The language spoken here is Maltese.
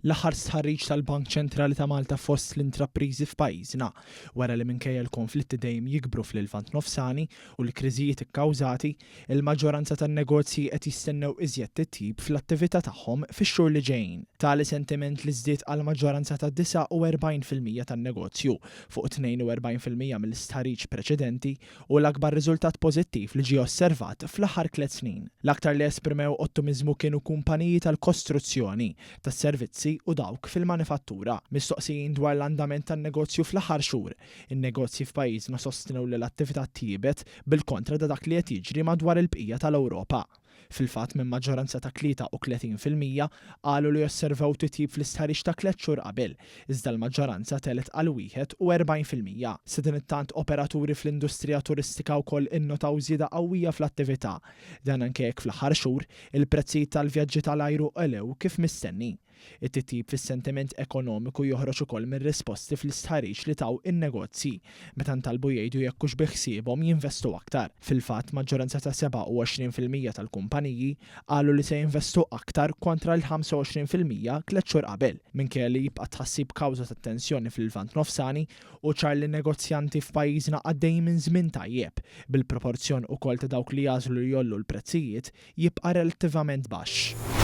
L-aħħar stħarriġ tal-Bank Ċentrali ta' Malta fost l-intrapriżi f'pajjiżna wera li minkejja l-konflitti dejjem jikbru fl-Lvant Nofsani u l-kriżijiet ikkawżati, il-maġġoranza tan-negozji qed jistennew iżjed titjib fl-attività tagħhom fix-xhur li ġejjin. Tali sentiment li żdied għal maġġoranza ta' 49% tan-negozju fuq 42% mill-istħarriġ preċedenti hu l-akbar riżultat pożittiv li ġie osservat fl-aħħar tliet snin. L-aktar li esprimew ottumiżmu kienu kumpaniji tal-kostruzzjoni, tas-servizzi u dawk fil-manifattura. Mistoqsijin dwar l-andament tan-negozju fl-aħħar xhur, in-negozji f'pajjiżna sostnew li l-attività tjiebet bil-kontra ta' dak li qed jiġri madwar il-bqija tal-Ewropa. Fil-fatt, minn maġġoranza ta' 33% qalu li osservaw titjib fl-istħarriġ ta' tliet xhur qabel, iżda l-maġġoranza telgħet għal 41%. Sadanittant operaturi fl-industrija turistika wkoll innotaw żieda qawwija fl-attività. Dan anke jekk fl-aħħar xhur, il-prezzijiet tal-vjaġġi tal-ajru għolew kif mistenni. It-titjib fis-sentiment ekonomiku joħroġ ukoll mir-risposti fl-istħarriġ li taw in-negozji meta ntalbu jgħidu jekk hux biħsiebhom jinvestu aktar. Fil-fatt, maġġoranza ta' 27% tal-kumpaniji qalu li se jinvestu aktar kontra l-25% tliet xhur qabel. Minkejja li jibqa' tħassib kawża tat-tensjoni fil-Lvant Nofsani, hu ċar li n-negozjanti f'pajjiżna għaddejjin minn żmien tajjeb, bil-proporzjon ukoll ta' dawk li jagħżlu li jgħollu l-prezzijiet jibqa' relattivament baxx.